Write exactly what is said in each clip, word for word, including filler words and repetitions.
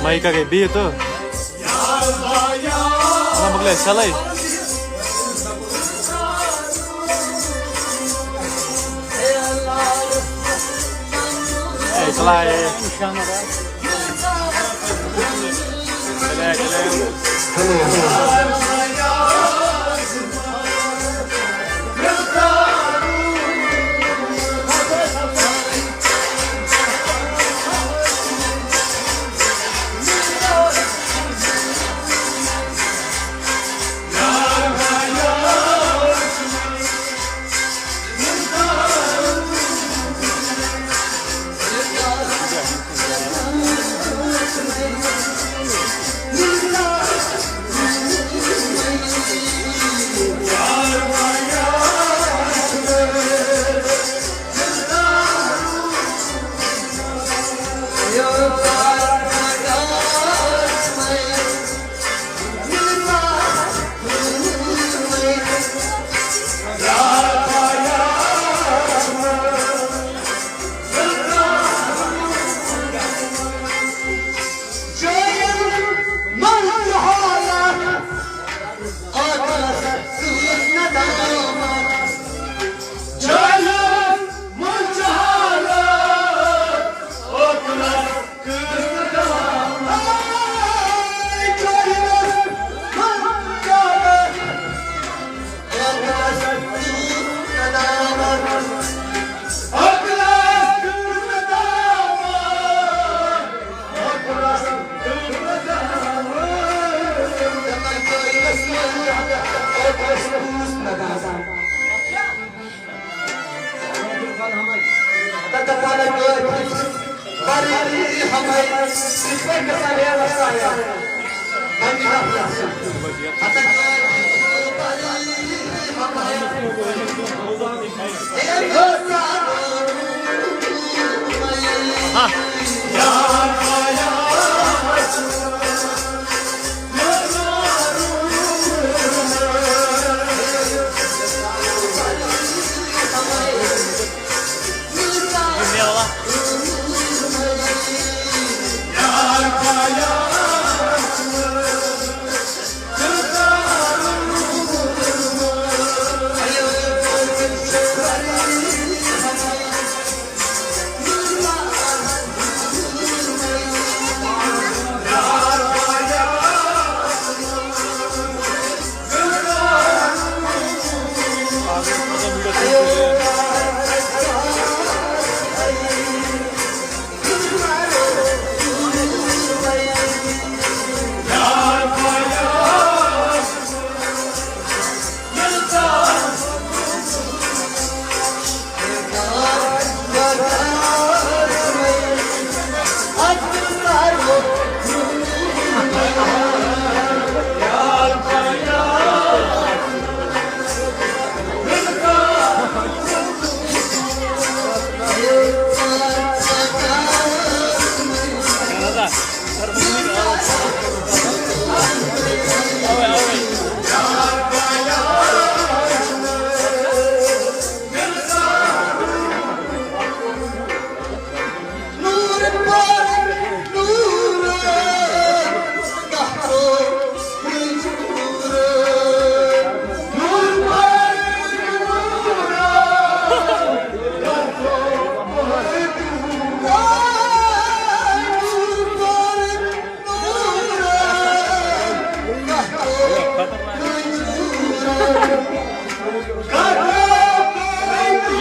مایکا گٔے بِہِتھ تہٕ۔ نہ، مۄکلے سیلے۔ اے، چلاے۔ چلاے، چلاے۔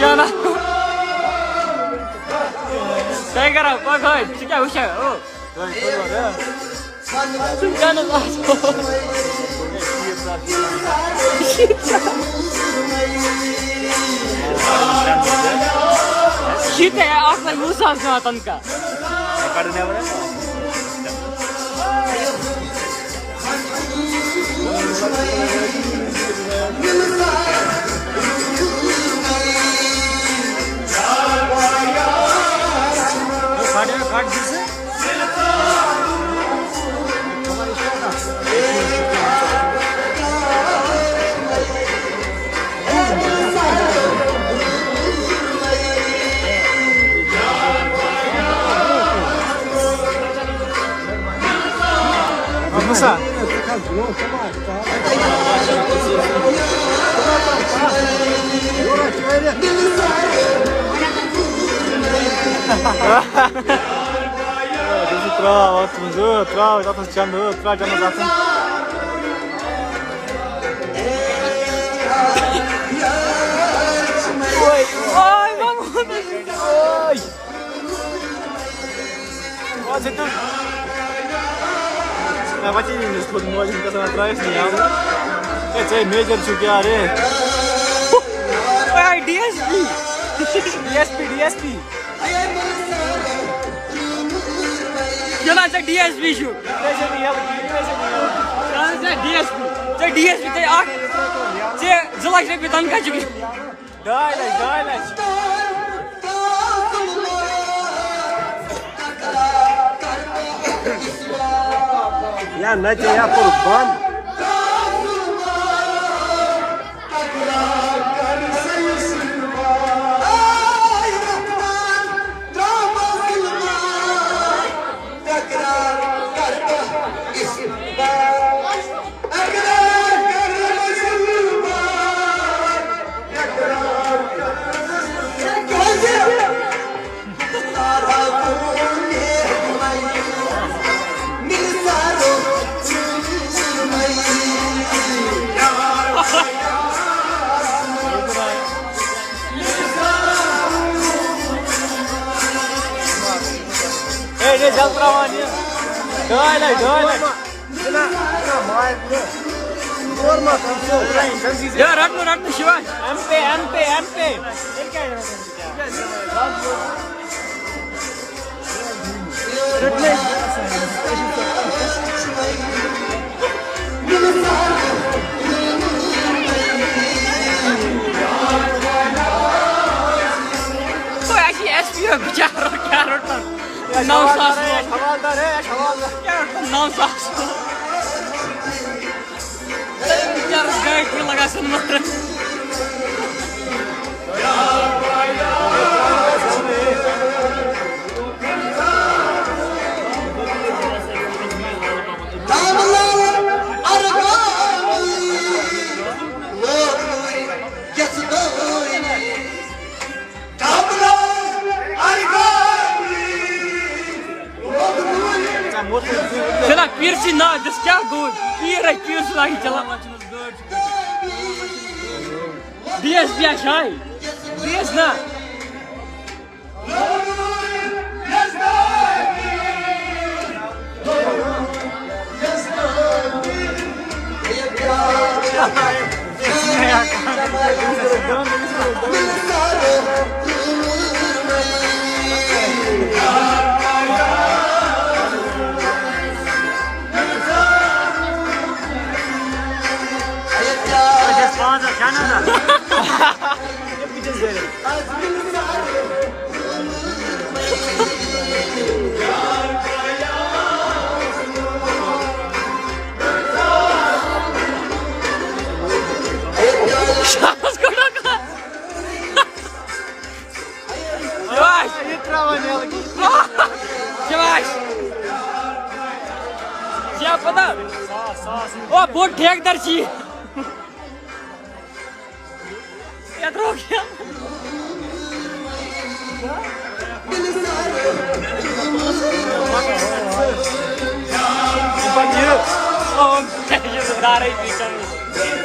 یا نہ۔ تۄہہِ کَران پَگہٲے، ژٕ کیٛاہ وٕچھان؟ او۔ ژٕ کیٛاہ نہٕ آسہٕ۔ شیٖتھ ہے اَکھ لَچھ وُہ ساس دِوان تَنخواہ۔ ترٛاو اَتھ منٛز، ترٛاو اَتھ منٛز چنٛدٕ، ترٛاو چنٛدَس اَتھ منٛز۔ اوے، اوے، مامہٕ۔ اوے۔ وۄنۍ ژٕ تُل۔ نہ، وۄنۍ ژےٚ یی نہٕ ژھوٚٹ موج ہُنٛد گژھان ترٛٲیِتھ نہٕ یَلہٕ۔ ہے، ژےٚ میجر چھُکھ یارٕ۔ اوے، D S P. D S P, D S P. جِناب، ژےٚ ڈی ایس پی چھُ۔ ژےٚ ڈی ایس پی، ژےٚ ڈی ایس پی، ژےٚ اَکھ، ژےٚ زٕ لَچھ رۄپیہِ تَنخواہ چھُکھ۔ ڈاے لَچھ، ڈاے لَچھ۔ یا نہ ژےٚ یا کوٚرُکھ بنٛد۔ ہے، ہے، جل ترٛاوان یہِ۔ ڈاے لَچھ، ڈاے لَچھ۔ یا رٹنہٕ، رٹنہٕ شِوا۔ ایم پے، ایم پے، ایم پے۔ تۄہہِ آسہِ یہِ ایس پی او بِچارٕ کیٛاہ رَٹان؟ نَو ساس۔ حوالدار ہے، حوالدار۔ کیٛاہ رَٹان نَو ساس؟ بِچارَس گاڑِ تہِ لَگان سۄنہٕ مَرگ۔ چھِنہ پیٖر سٕنٛدۍ ناو دِس کیٛاہ گوٚو؟ پیٖر ہے، پیٖر سُنٛد آیہِ چلان۔ ڈی ایس پی آ شاے۔ ڈی ایس نا۔ شاہس کوٚڑ نکھٕ۔ شِواش۔ یہِ ترٛاوان یَلہٕ کِنۍ۔ شِواش۔ ژےٚ پتہ؟ او، بوٚڑ ٹھیکہٕ دار چھی۔ یہِ ترٛوو کیٛاہ؟ یہِ پتہٕ یہِ۔ او، یہِ دارے بیٚیہِ کَرُن۔